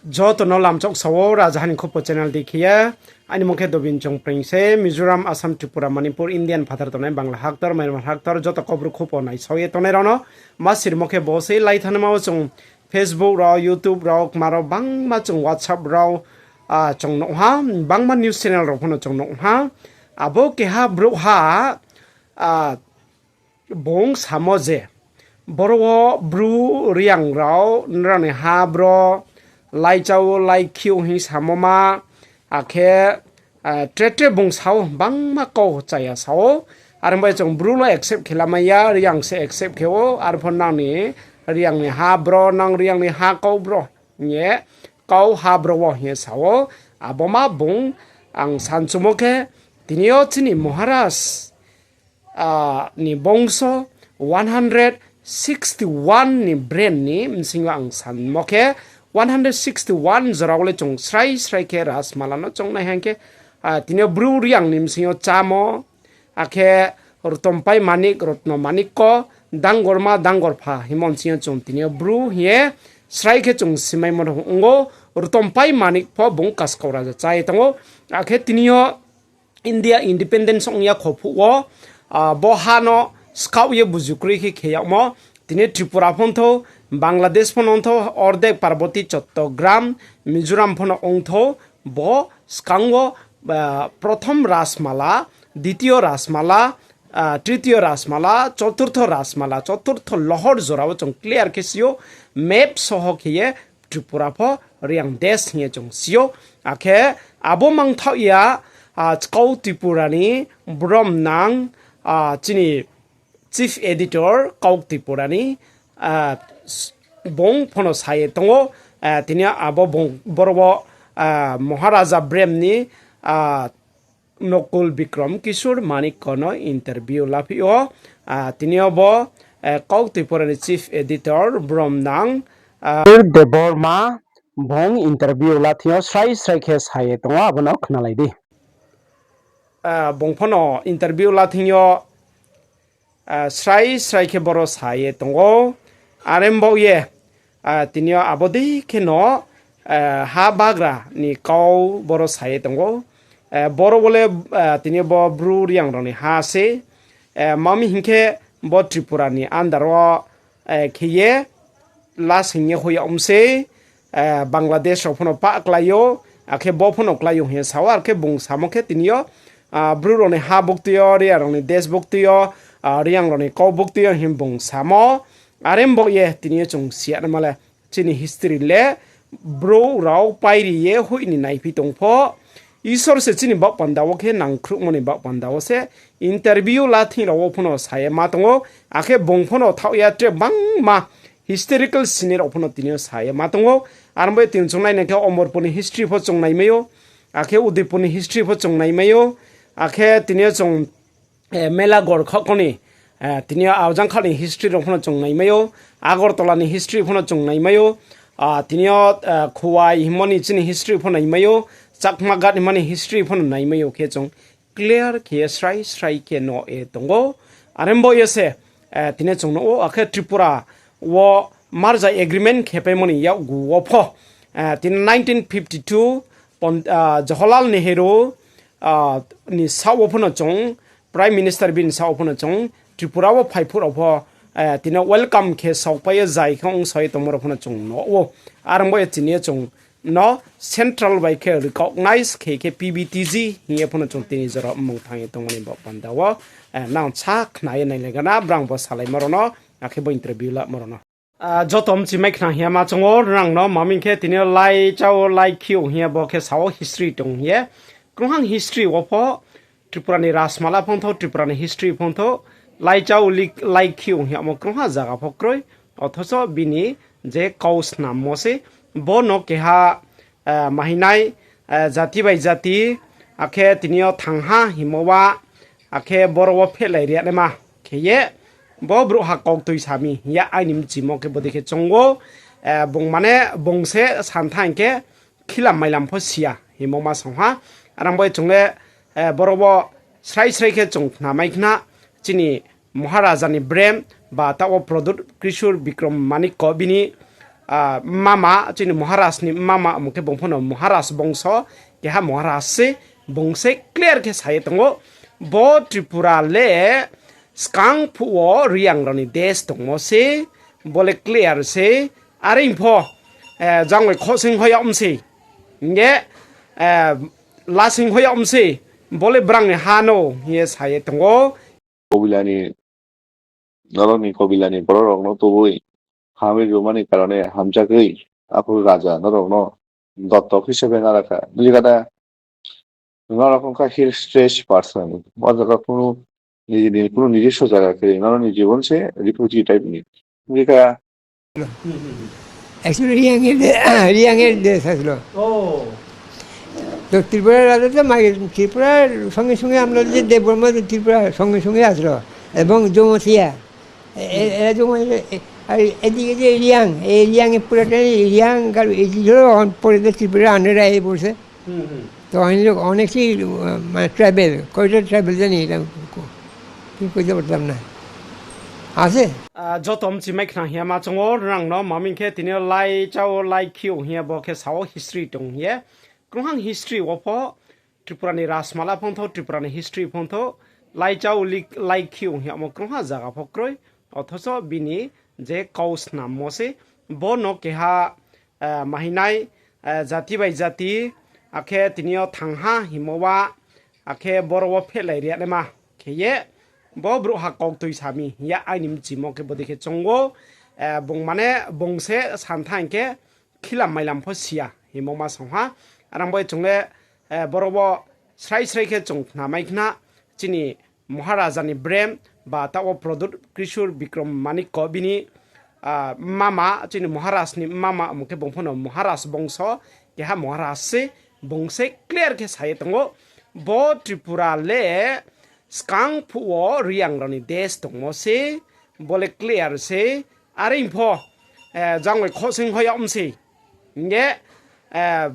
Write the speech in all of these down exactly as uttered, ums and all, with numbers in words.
Joto no lamchok sa ou, Rajaha ni Khupo channel dei khe ye. Aini mung khe Dobin Chongpreng se, Mizoram, Assam, Tripura, Manipur, Indian phathar tongnai, Bangla haktor, Myanmar haktor, joto Kaubru khupo naisao ye tongnai rao no ma sirimo khe bo sei. Lai thanngma wo chung Facebook rao, YouTube rao, kma rao bangma chung WhatsApp rao, chung nuh ha, bangma news channel rao pho no chung nuh ha. Abo keha brouhha, bung samo je, boro wo Bru Reang rao nrao ni ha bro laichao laikhi ou hing samo ma, akhe tre tre bung sa ou, bangma kau chaya sa ou. Are ong bai chung Bru no accept khe lamai ya, Reang se accept khe ou, arpho nang ni Reang ni ha bro, nang Reang ni ha kau bro hing ye, kau ha bro wo hing ye sa ou. Abo ma bung ang sanchumo khe, tini yo chini Maharaj ni bongso one hundred sixty one ni brem ni bsing yo ang sanmo khe, one hundred sixty one jora wo le chung srai srai khe Rajmala no chung nai hang khe, tini yo Bru Reang ni bsing yo chámo, akhe Rutompai Manik, Rotno Manik ko, Dangorma, Dangorpha hingmo bsing yo chung tini yo Bru hing ye srai khe chung simaimo no ong ou. Rutompai Manik pho bung Kaskau raja chá ye tong ou. Akhe tini yo India independence ong ya kho phuh wo, bo ha no skaoh ye buju kroi khe khe yagmo, tini Tripura pho ongthou, Bangladesh pho no ongthou, Ordek Parboti Chattogram, Mizoram pho no ongthou, bo skang wo, prothom Rajmala, ditiyo Rajmala, tritiyo Rajmala, choturtho Rajmala, choturtho lohor jora wo chung clear khe si ou, map soho khe ye Tripura pho Reang desh hing ye chung si ou. Akhe abo mangthaoh ya, Kau Tripura ni bromnang, chini chief editor Kau Tripura ni, bung pho no sa ye tong ou. Tini yo abo bung boro wo, Maharaja brem ni, Nokul Bikram Kishore Manik ko no interview laphi ou. Tini yo bo, Kau Tripura ni chief editor bromnang, Debbarma, bung interview la thing yo srai srai khe sa ye tong ou, abo no khnalai di. Bung pho no interview la thing yo, srai srai khe boro sa ye tong ou. Are baoh ye, tini yo abo dei khe no, ha bagra ni kau boro sa ye tong ou. Boro wo le, tini yo bo Bru Reang rao ni ha se, ma mi hing khe bo Tripura ni under wo khe ye last hing ye hoih ya ong sei, Bangladesh rao pho no pah klái ou, akhe bo pho no klái ou hing ye sa ou, akhe bung samo khe tini yo, Bru rao ni ha buktui yo, Reang rao ni desh buktui yo, Reang rao ni kau buktui yo hing bung samo. Are baoh ye tini yo chung si ya naima le, chini history le brouh rao pairi ye hoih ni naiphi tong pho, Isor se chini baoh panda wo khe nangkhruhmo ni baoh panda wo se interview la thing rao wo pho no sa ye ma tong ou, akhe bung pho no thaoh ya tre bangma historical sini rao pho no tini yo sa ye ma tong ou. Are baoh ye tini chung nai na khe Omorpur ni history pho chung naimai ou, akhe Udaipur ni history pho chung naimai ou, akhe tini yo chung Melaghor khaoh ni, tini yo Aojangkhaoh ni history rao pho no chung naimai ou, Agartala ni history pho no chung naimai ou, tini yo Khowai hingmo ni chini history pho naimai ou, Chakma Ghat hingmo ni history pho no naimai ou khe chung clear khe ye srai srai khe no ye tong ou. Are baoh ye se, tini chung nuh ou, akhe Tripura wo merger agreement khepaimo ni yakgu wo pho, tini nineteen fifty two, Jawaharlal Nehru ni saoh wo pho no chung, Prime Minister bini saoh wo pho no chung, Tripura wo phai phuh rao pho, tini yo welcome khe saohpai ye zai khe ongsa ye tongmo rao pho no chung nuh ou. Are baoh ye tini yo chung no central bai khe recognize khe khe P V T G hing ye pho no chung tini jora mmung thanng ye tongmo ni baoh panda wo, nang sa khna ye nailai gana brang bo salaimo rao no, akhe bo interview lamo rao no. Joto mchimai khna hing ya ma chung ou, nrang no ma mi khe tini yo laichao laikhi ou hing ye bo khe sa ou history tong hing ye. Krungha history wo pho, Tripura ni Rajmala pho ongthou, Tripura ni history pho ongthou, laichao laikhi ou hing yamo krungha zaga pho kroi, othocho bini je kau snammo se, bo no keha, mahinai, jati bai jati, akhe tini yo thangha hingmo wa, akhe boro wo phehlai ri ya naima khe ye, bo brouhha kauktui sa mi hing ya aini mchimo khe bodei khe chung ou, bung mane bung se santha hing khe khilam mailam pho si ya hingmo ma song ha. Are ong bai chung le, boro wo srai srai khe chung khnamai khna, chini Maharaja ni brem, ba taoh wo Pradyut Kishore Bikram Manik ko bini, Ah, mama, chini Maharaj ni mama, omo khe bung pho no Maharaj bongso, keha Maharaj se, bung se clear khe sa ye tong ou. Bo Tripura le skang phuh wo Reang rao ni desh tongmo se, bo le clear se, are pho, eh, jang bai khosing hoih yag mi se, hing ye, eh, lasing hoih yag mi se, bo le brang ni ha no, hing ye sa ye tong ou. Kobila ni, norok ni kobila ni borok rok no tubui hamri rwmani karone hamjagwi aphuru raja norok no dottok hisebe narakha. Bujikha da? Norok wngkha hill stress person. O jaga kunu niji ni kunu nijiswo jaga khe, norok ni jibon se refugee type ni. Bujikha? Actually, Reang এর দে-, Reang এর দেশ আসলো। তো ত্রিপুরা রাজা তো মাগে, ত্রিপুরার সঙ্গে সঙ্গে আমরা যে দেববর্মা তো ত্রিপুরার সঙ্গে সঙ্গে আসলো। এবং জমথিয়া, এ-, এ-, এরা জমথিয়া, এ-, আর এদিকে যে রিয়াং, এই রিয়াং এর পুরাটাই রিয়াং, আর এই যে ধরো, অন-, পরে তো ত্রিপুরা under এ আইয়ে পড়ছে। তো অনেক লোক, অনেক কি, আহ, মানে, ট্রাইবেল, কয়টা ট্রাইবেল জানি, এটা কো-, কি কইতে পারতাম না। আছে? Ah, joto mchi mai khna hing ye ma chong ou, rang no, maming khe tini yo lai chao, lai khio hing ye bo khe sao history tong hing ye. Krungha history wo pho, Tripura ni Rajmala phongthou, Tripura ni history phongthou, lai chao, li-, lai khio hing ye omo krungha zaga pho kroi, othocho bini je kau snammo se, bo no keha, eh, mahinai, eh, jati bai jati, akhe tini yo thangha hingmo wa, akhe boro wo phehlai ri ya naima khe ye, bo brouhha kok tui sa mi hing ye aini mchimo khe bodei khe chong ou, eh, bung mane bung se santha hing khe, khilam mailam pho si ya hingmo ma song ha. Arang bai chung le, eh, boro wo srai srai khe chung khna mai khna, chini Maharaja ni brem ba taoh wo Pradyut Kishore Bikram Manikya bini, ah, mama, chini Maharaj ni mama, omo khe bung pho no Maharaj bongso, keha Maharaj se, bung se clear khe sa ye tong ou. Bo Tripura le skang phuh wo Reang rao ni desh tongmo se, bo le clear se, are pho, eh, jang bai khosing hoih yag mi se, hing ye, eh,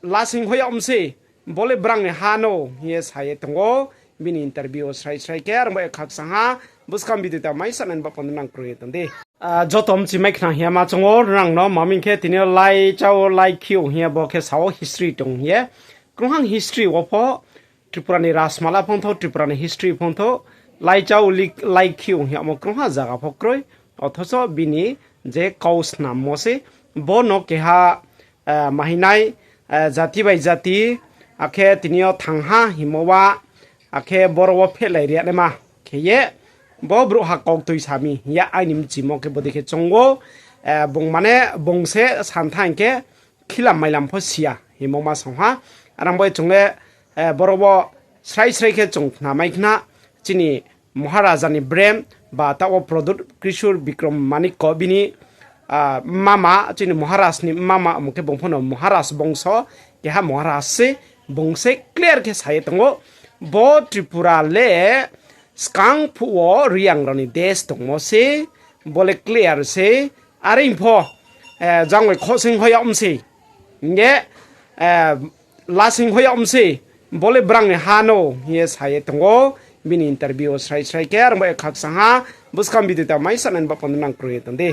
lasing hoih yag mi se, bo le brang ni ha no, hing ye sa ye tong ou, bini interview wo srai srai khe, arang bai khakchang ha, buskang video ta mai sanai ba panda nang kroi ye tong di. Ah, joto mchi mai khna hing ye ma chong ou, rang no, maming khe tini yo lai chao, lai khio hing ye bo khe sao history tong hing ye. Krungha history wo pho, Tripura ni Rajmala phongthou, Tripura ni history phongthou, lai chao, li-, lai khio hing ye omo krungha zaga pho kroi, othocho bini je kau snammo se, bo no keha, eh, mahinai, eh, jati bai jati, akhe tini yo thangha hingmo wa, akhe boro wo phehlai ri ya naima khe ye, bo brouhha kok tui sa mi hing ye aini mchimo khe bodei khe chong ou, eh, bung mane bung se santha hing khe, khilam mailam pho si ya hingmo ma song ha. Arang bai chung le, eh, boro wo srai srai khe chung khna mai khna, chini Maharaja ni brem ba taoh wo Pradyut Kishore Bikram Manikya bini, ah, mama, chini Maharaj ni mama, omo khe bung pho no Maharaj bongso, keha Maharaj se, bung se clear khe sa ye tong ou. Bo Tripura le skang phuh wo Reang rao ni desh tongmo se, bo le clear se, are pho, eh, jang bai khosing hoih yag mi se, hing ye, eh, lasing hoih yag mi se, bo le brang ni ha no, hing ye sa ye tong ou, bini interview wo srai srai khe, arang bai khakchang ha, buskang video ta mai sanai ba panda nang kroi ye tong di.